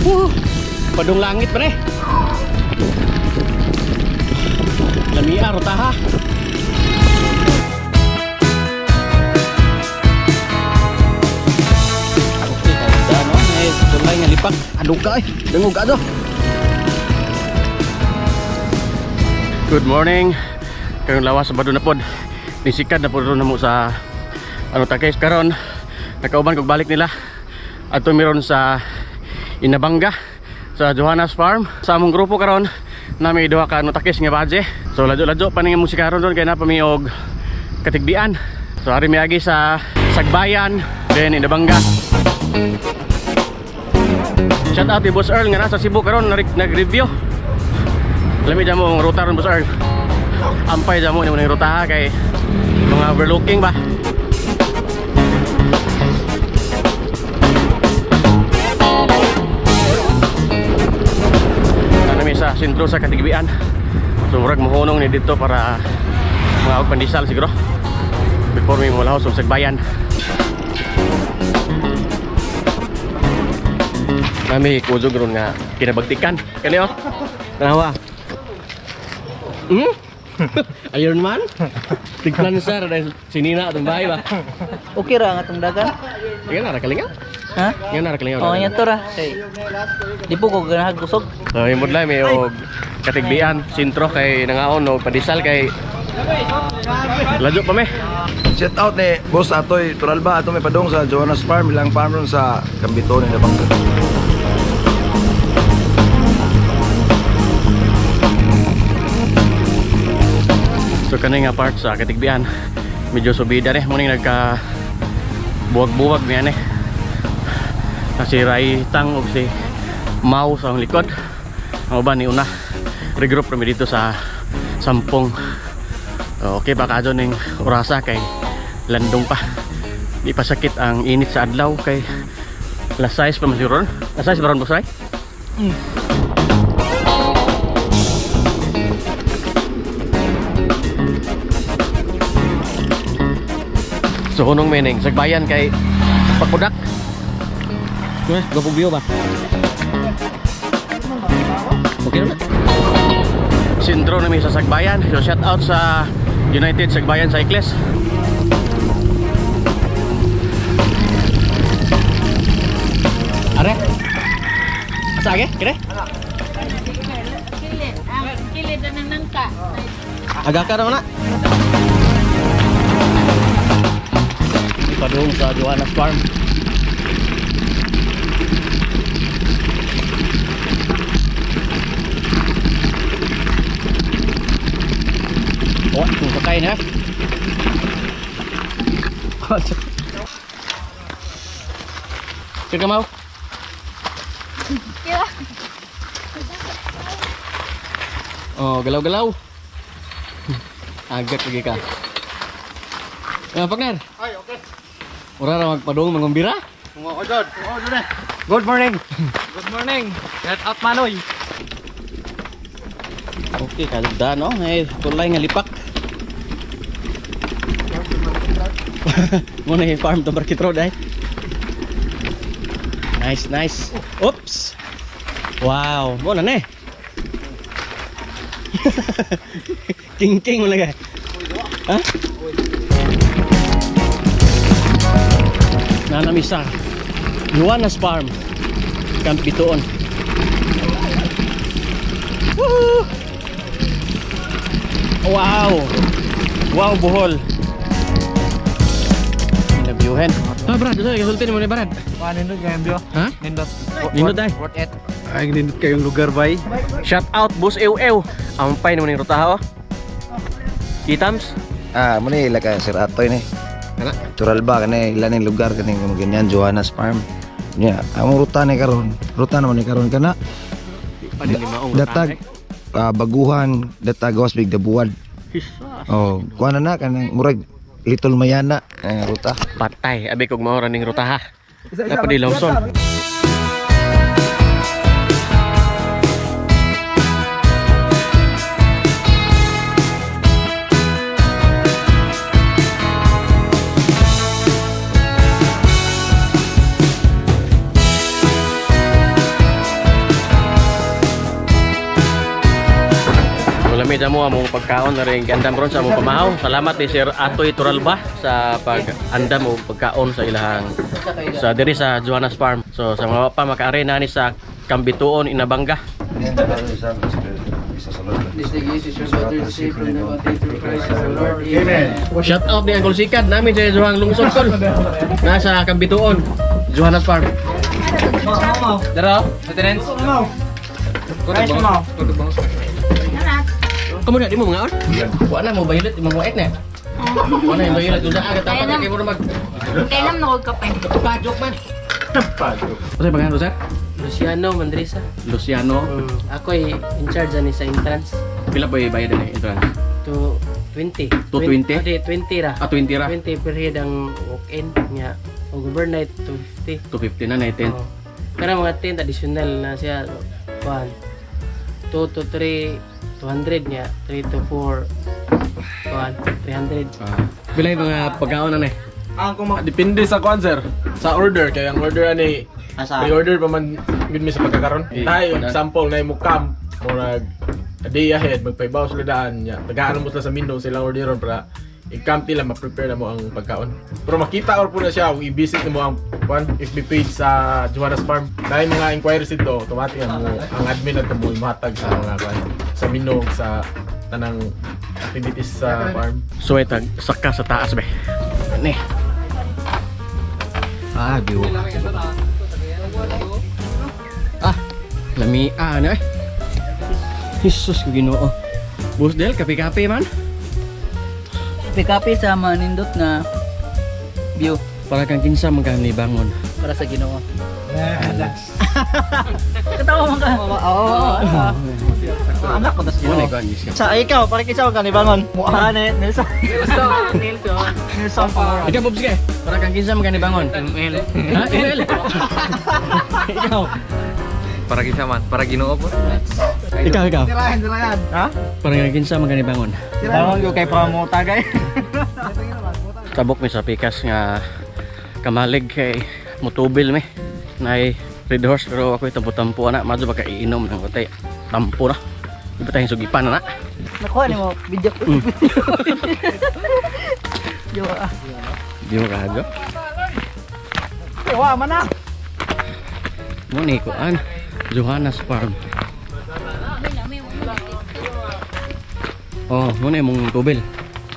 Woo! Padung langit pa eh. Lamia rutaha. Okay, kaya no, eh tulay nga lipak. Adung ka eh. Dungog ka do. Good morning. Karong lawas Sabado na pod. Nisikad na pod ron namo sa ano ta guys karon nakauban kog balik nila. Adto meron sa Inabanga sa Johanna's Farm. Sa among grupo karon nami duha ka ano takis nga badge. So ladyo-ladyo pa ning musika karon doon kay na pa mi og Katigbian. So ari miagi sa Sagbayan then Inabanga. Shout out ni Boss Earl nga nasa Cebu karon nag-review. Lami dyan mo ang ruta ron, Boss Earl. Ampay dyan mo ni mo ning ruta ha, kay mga overlooking ba. Sa sentro sa Katigbian. So murag mohunong ni dito para mga og pandesal siguro before mi molahos og Sagbayan. Nami kuzog ron nga kinabagtikan. Kani oh. Tanawa. Iron Man? Tignan sir dahil sinina atong bahay ba. Okay ra nga atong dagan. Nga na ra kalingaw? Ha? Nga na ra kalingaw. Oh, nya to ra. Kay di po ko ganahag kusog. So imod lang may og Katigbian sentro kay nangaon og pandesal kay ladyo pa me. Shout out ni Boss Atoy Turalba ato may padung sa Johanna's Farm, ilang farm ron sa Cambito ni Labangga. So kani nga part sa Katigbian medyo subida ni, muning nagka buwag-buwag niya ni. Si Ray Tang og si Mau sa akong likod. Ang uban ni una regroup kami dito sa Sampong. Okay pa kadyo ning orasa kay landong pa. Di pa sakit ang init sa adlaw kay alas 6 pa man siguro. Alas 6 ba ron, Boss Ray? So hunong meaning Sagbayan kay pagpudak. Kuya, gapog biyo ba? Okay na. Sentro na may sa Sagbayan. So shout out sa United Sagbayan Cyclists. Are? Asa age? Kire? Kilid, ang kilid na nangka. Aga ka raw na. Padung sa Johanna's Farm. Oh, kung sakay na. Kaya ka mau? Oh, galaw-galaw. Agak lagi ka. Partner. Ay, okay. Ora ra magpadung mangumbira. Good morning. Good morning. Shout out Manoy. Okay, kalugda no. Ay, tulay nga lipak. Mo na yung farm to Market Road ay. Nice, nice. Oops. Wow, mo na ne. King king mo lagi. Ha? Nanamisa Johanna's Farm Camp Bitoon. Woohoo! Wow! Wow, Bohol. Inabyuhin. Ah, Brad, ito kasultin mo ni Brad. Nindot kayo bio. Ha? Nindot. Nindot ay. Worth it. Ay, nindot kayong lugar bay. Shout out Boss Ew Ew. Ampay naman yung rutaha oh. Itams? Ah, mo ni ila ka Sir Atoy ni. Kana? Turalba kani ila ning lugar kani ganyan Johanna's Farm. Nya, among ruta ni karon. Ruta naman ni karon kana. Datag baguhan, datag gawas big dabuan. Oh, kuan na kanang murag Little Mayana ang ruta. Patay, abi kog mao ra ning ruta ha. Napadilawson. Lami mo among pagkaon na rin gandam ron sa among pamahaw. Salamat ni Sir Atoy Turalba sa pag-andam o pagkaon sa ilahang sa diri sa Joanna's Farm. So sa mga pa makaari na ni sa Kambituon, Inabanga. Amen. Shout out ni Uncle Sikad namin sa Joang Lungsod Kol. Nasa Kambituon, Joanna's Farm. Dara, maintenance. Kamu na di mo mga on? Wala mo bayulit imong wait na. Wala yung bayulit unsa ka tapat kay mo mag Kailan na kape? Padjok man. Padjok. Unsay pangalan sir? Luciano Mandresa. Luciano. Ako ay in charge ani sa entrance. Pila ba bayad ani entrance? To 20. 220? Di, 20 ra. Ah, 20 ra. 20 per head ang walk-in nga og overnight 250. 250 na na tent. Oo. Pero mga tent additional na siya kuan. 2 to 3 200 nga, 3 to 4 kuan 300. Pila yung mga pagkaon na ni? Depende sa kuan sir, sa order kay ang order ani pre-order pa man gud mi sa pagkakaron. Tayo example na mo camp murag a day ahead magpaybaw sila daan nya. Tagaan mo sila sa menu silang orderon para i-camp nila ma-prepare na mo ang pagkaon. Pero makita or po na siya kung i-visit mo ang kuan FB page sa Joanna's Farm. Dahil mga inquiries dito, automatic ang admin at mo imatag sa mga kuan sa menu sa tanang activities sa farm. So ito, saka sa taas be. Ni. Ah, view. Ah, lami na eh. Jesus ko Ginoo. Boss Del, kape-kape man. Kape-kape sa manindot nga view Para kang kinsa man kang nibangon. Para sa Ginoo. Katawa man ka. Oo. Anak ko tas Mo na Ginoo. ikaw ang gising. Sa ikaw, para kinsa ka nibangon. Para ni Nelson. Nelson. Nelson Pamora. Ikaw Bobs ka. Para kang kinsa man kang nibangon. ML. Ha? ML. Ikaw. Para kinsa man, para Ginoo po. Ikaw, ikaw. Tirahan, tirahan. Ha? Para kang kinsa man kang nibangon. Bangon ko kay pamota gay. Tabok mi sa pikas nga kamalig kay mutubil mi. Nay red horse pero ako tampo-tampo ana, madyo baka iinom nang utay. Tampo na. Iba tayong sugipan na na. Nakuha nimo video. Yo. Di mo kahago. Wa man na. Mo ni kuan Johanna's Farm. Oh, mo na imong tubil.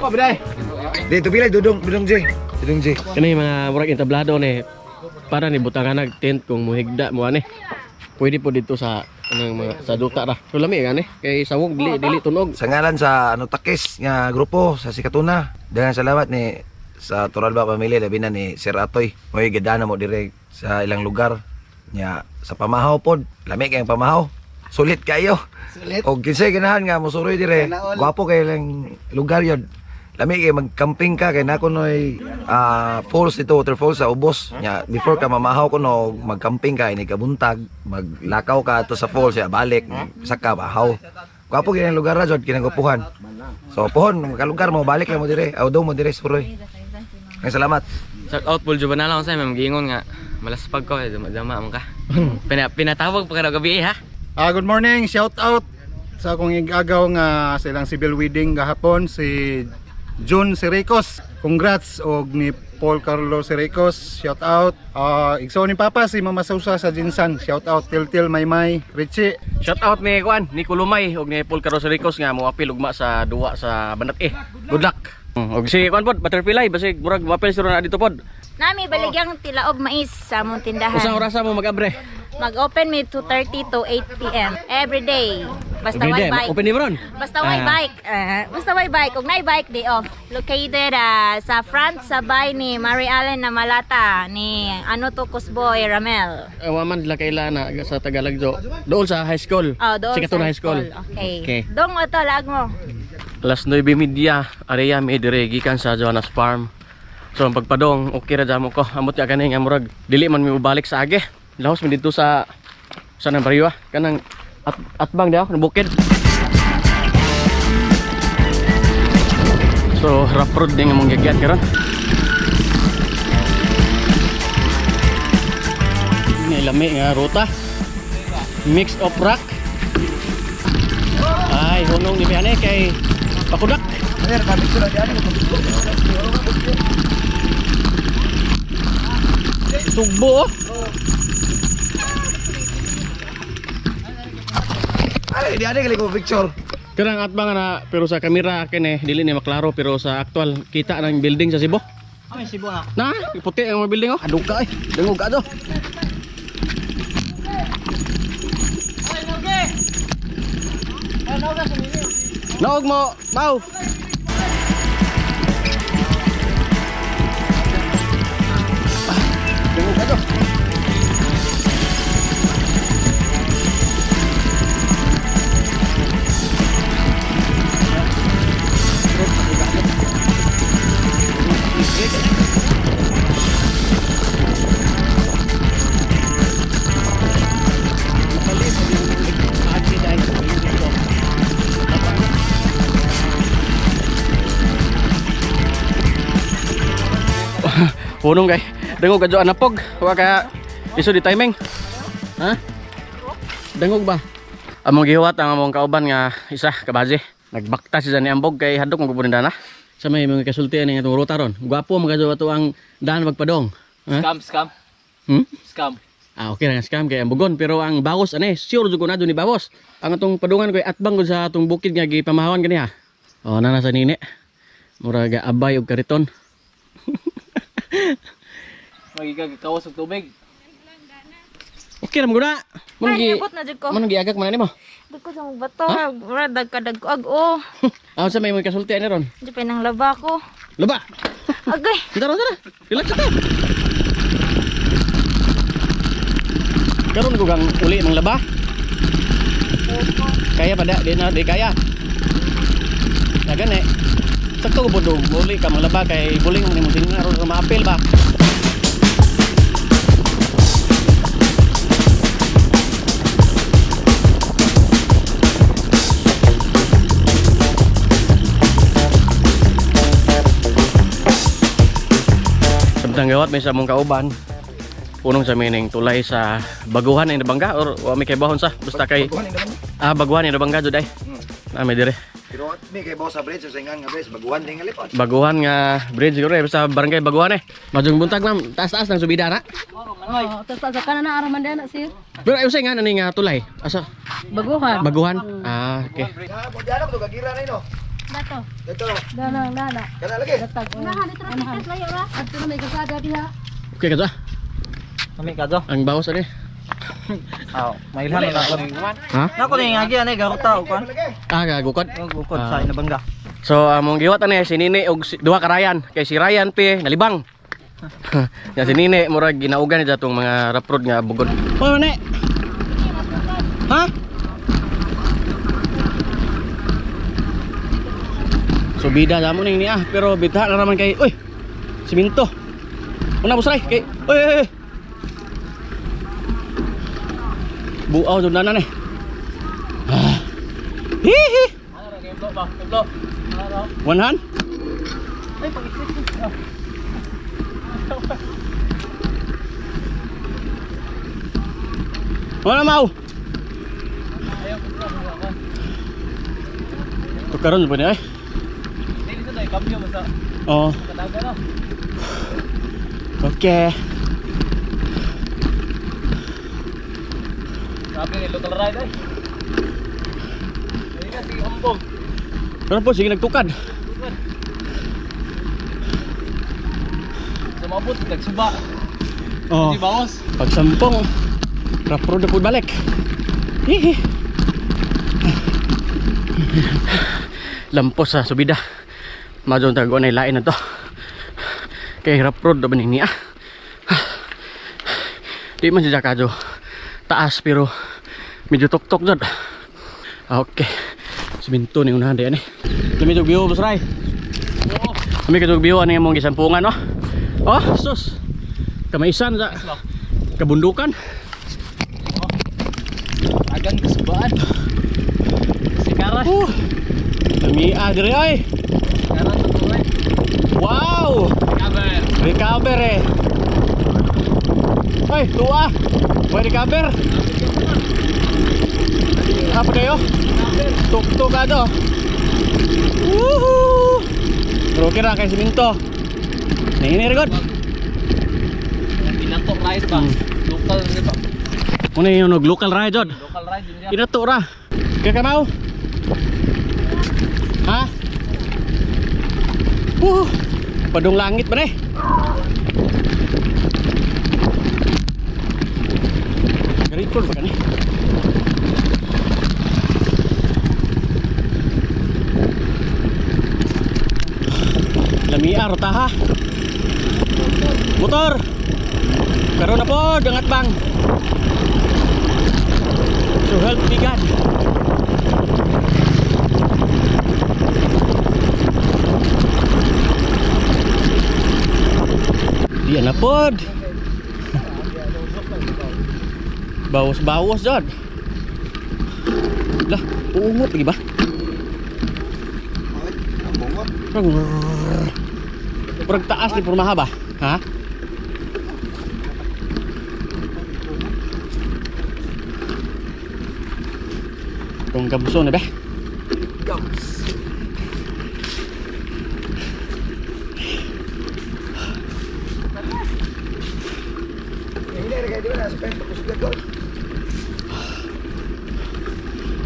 Ko biday. Di tubilay dudong dudong J. Dudong J. Kani mga murag entablado ni para ni butangan nag tent kung muhigda mo ani. Pwede po dito sa anong mga sa duta ra. So lami gani kay sawog dili dili tunog. Sa ngalan sa ano Takis nga grupo sa Sikatuna. Daghang salamat ni sa Toralba pamilya labi na ni Sir Atoy. Moy gidana mo dire sa ilang lugar nya sa pamahaw pod. Lami kay ang pamahaw. Sulit kayo. Sulit. Og kinsay ganahan nga mosuroy dire. Gwapo kay ilang lugar yun. Lami kay magcamping ka kay nako noy falls dito, waterfalls sa ubos. Nya before ka mamahaw kuno magcamping ka ini kabuntag, maglakaw ka ato sa falls ya balik saka mahaw. Gwapo kay ang lugar ra jud kinagwapuhan. So pohon makalugar mo balik lang mo dire, aw daw mo dire suroy. Ngay salamat. Shout out Paul Jubanal ako sa ma'am giingon nga malaspag ko dama man ka. Pinatawag pa ka gabi ha. Good morning, shout out sa akong igagaw nga sa ilang civil wedding gahapon si June Siricos. Congrats og ni Paul Carlo Siricos, shout out. Igsoon ni Papa si Mama Sousa sa Jinsan, shout out Tiltil Maymay Richie. Shout out ni kuan ni Kulumay og ni Paul Carlos Ricos nga moapil ugma sa duwa sa Banat eh. Good luck. Og si kuan pod Butterfly basig murag moapil sila na dito pod. Nami baligyang tilaog mais sa among tindahan. Usang orasa mo mag-abre? Mag-open mi 2:30 to 8 PM every day. Basta Every way day, bike. Open ni ron. Basta way bike. Basta way bike. Kung nay bike, day off. Located sa front sa bay ni Mary Allen na Malata ni ano to Kusboy Ramel. Waman sila kaila na sa Tagalog do. Dool sa high school. Oh, doon Sikatuna High School. Okay. Okay. Dong oto lag mo. Alas 9:30 area mi dire gikan sa Joanna's Farm. So ang pagpadong okay ra jamo ko. Amot ya kani nga murag dili man mi mobalik sa age. Lahos mi didto sa nang baryo kanang atbang daw ng bukid. So rough road din among gigyan karon. Ni lami nga ruta. Mix of rock. Ay hunong di ane kay pakudak. Sugbo. Ay, di ane kali ko picture. Kanang atbang na pero sa kamera kini dili ni maklaro pero sa aktual kita ng building sa Cebu. Ay, Cebu na. Na, puti ang mga building oh. Aduka eh. Dungog ka do. Naog mo, mau. Dungog ka do. Punong kay dangog kadyo anapog wa ka iso di timing. Ha? Dangog ba? Among gihuwat ang among kauban nga isa kabaje. Nagbakta siya ni ambog kay hadok mo gupon dana. Sa may mga kasulti ani nga itong ruta ron. Gwapo man kadyo ato ang daan magpadong. Ha? Scam, scam. Hmm? Scam. Ah, okay ra nga scam kay ambogon pero ang bawos ani sure jud ko na ni bawos. Ang atong padungan koy atbang gud sa atong bukid nga gipamahawan kaniya. Oh, nana sa nini. Mura ga abay og kariton. Magigagawas og tubig. Okay ra man gud na. Mun gi Ay, abot na jud ko. Mun giagak man nimo. Dagko sa mong bato, mura dagka-dagko ag oh. Ah, sa may mga kasulti ani ron. Di pa nang laba ko. Laba. Agay. Tara tara. Relax ta. Karon ko gang uli mang laba. Kaya pa da, di na di kaya. Dagan eh. Sakto ko bodong uli ka mang laba kay buling man nimo singa aron maapil ba. Samtang gawat may sa mong kauban. Punong sa mining tulay sa Baguhan ang Nabangga or wa may kay bahon sa basta kay Baguhan ang Nabangga jud ay. Na may dire. Pero may kay sa bridge sa ingan nga bridge Baguhan din nga lipot. Baguhan nga bridge siguro eh basta barangay Baguhan eh. Majong buntag ma'am, taas-taas ng subida na. Oh, tas sa kanan na araman na sir. Pero ayo sa nga ani nga tulay. Asa? Baguhan. Baguhan. Ah, okay. Ha, mo diyan ko gagira na ino. Dato. Dito. Dana dana. Kana lagi. Datag. Unahan dito na pikas layo ra. Adto na may kasada diha. Okay ka to. Kami ka do. Ang bawas ani. Aw, mailhan na ako. Ha? Nako ni nga ani garuta og kan. Ah, gagukod. Gukod sa Inabangga. So among giwat ani si Nini og si, duha ka Ryan kay si Ryan P nalibang. Ya si Nini murag ginaugan ni atong mga raprod nga bugod. Oy Nini. Ha? So bida sa mo ning niya pero bita na raman kay oy siminto. Una busray kay oy oy oy. Buaw jud na ni. Ah. Hihi. One hand? Wala mau. Tukaron ba niya eh? Oh. Okay. Sabi ni local ride ay. Ay na sige ambog. Pero po sige nagtukad. Sumabot nagsuba. Oh. Di bawas. Pagsampong raprod na po balik. Hihi. Lampos sa subida. Madyon tago na ilain na to. Kay raprod na ba niya? Di man siya kadyo taas pero medyo tok-tok jud. Okay. Siminto ni unahan diyan eh. Lami jud view busray. Lami kadug view ani among gisampungan oh. Oh, sus. Kamaisan sa kabundukan. Agan kasubaan. Sikaran. Lami dire ay. Sikaran sa tulay. Wow! Recover. Recover eh. Ay, tuwa. May recover. Apa kayo? Tuk-tuk ato. Woohoo! Pero okay ra kay siminto. Ningini ra god. Pinato ride ba? Local rin ba? Muna yung local ride jod. Local ride yun siya. Inato ra. Kakamaw. Ha? Woo! Padung langit ba eh? Garikol ba kani? Lamia rota ha. Motor. Karon na po dangat bang. So help me God. Diyan na pod. Bawas-bawas jod. Lah, uungot lagi ba? Murag taas ni pormaha ba? Ha? Kung gamso na ba? Gams.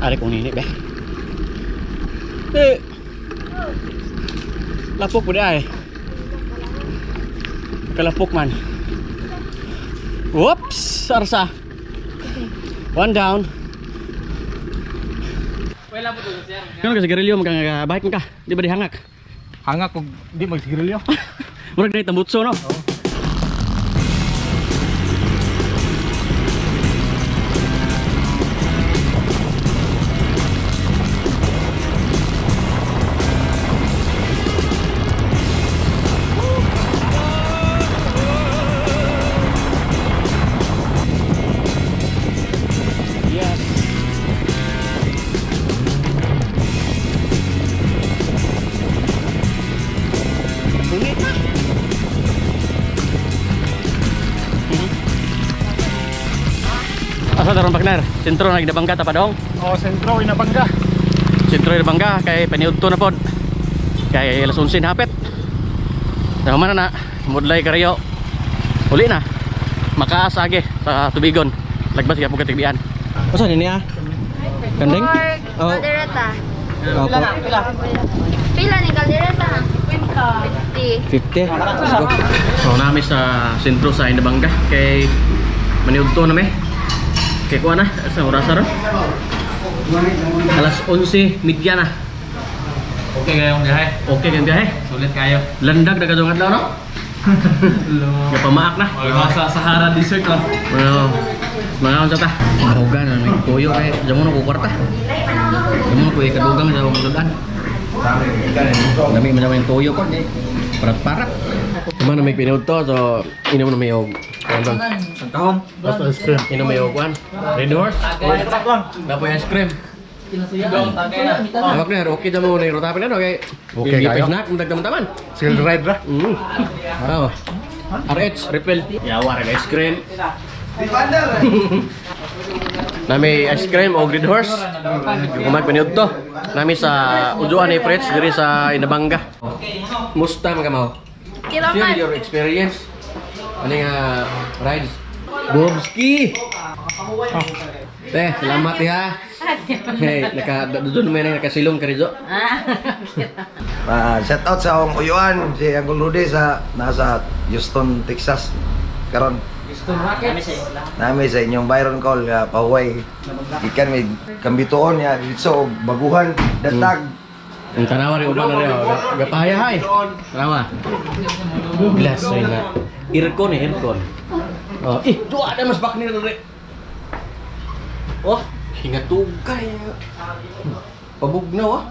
Ari kung nini ba? Eh. Lapok po di ay. Kalapok man. Whoops! Arsa. One down. Kano ka sigarilyo magkang-bike ka? Di ba di hangak? Hangak kung di magsigarilyo. Murag na tambutso no? Oh. Asa taron partner? Sentro na Inabangga ta padong? Oh, sentro Inabangga. Sentro Inabangga kay paniudto na pod. Kay alas 11 hapit. Nahuman na na, mudlay karayo. Uli na. Makaas age sa tubigon. Lagbas gyapon katigbian. Usa ni niya? Kanding? Oh. Kaldereta. Pila? Pila ni kaldereta? 50. 50. Let's go. So nami sa sentro sa Inabangga kay maniudto na me. Kay kuha na sa orasa ron. Alas 11:30 na. Okay kayong biyahe. Okay kayong biyahe. Sulit kayo. Landag na kadong adlaw no? Gapamaak na. Mga sa Sahara Desert no. Mga unsa ta? Mahugan na may tuyo kay jamo na ko kwarta. Jamo na ko ikadugang sa masudan. Dami man naman yung tuyo ko. Parat-parat. Kuman na may pinuod to, so inom na may og Kahon. Basta ice cream. Inom may og kuan. Red Horse. Dapoy ice cream. Awak na, okay dyan mo na yung rotapin na, okay? Okay kayo. Na, kung dagdaman-taman. Single ride ra. Oo. RH, refill. Yawa rin ice cream. Nami ice cream o Red Horse. Kumag paniud to. Nami sa Ujuan ni Freds diri sa Inabangga. Musta mga mao? Share your experience. Ano nga rides? Bobski. Teh, salamat ya. Hey, naka doon may nakasilong ka rizo. Shout out sa akong uyuan si Uncle Rudy sa nasa Houston, Texas karon. Houston Rockets. Nami sa inyong Byron call pahuway. Gikan may kambituon ya dito baguhan datag. Ang tanawa rin uban na rin. Gapahayahay. Tanawa. Glass ay na. Aircon eh, aircon. Oh, eh, duwa na mas back nila rin. Oh, hingatugay. Pabugnaw ah.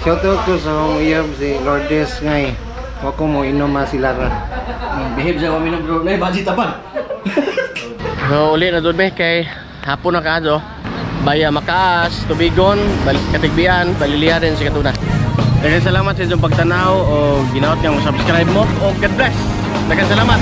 Shout out ko sa akong iyab si Lourdes ngay. Wa ko mo inom sila ra. Behave siya kami ng bro. Nay, budget tapan. So, uli na doon be kay hapon na kaado. Baya Makaas, Tubigon, Katigbian, Baliliha din si Katuna. Daghang salamat sa inyong pagtanaw o ginaot niyang subscribe mo o God bless. Daghang salamat.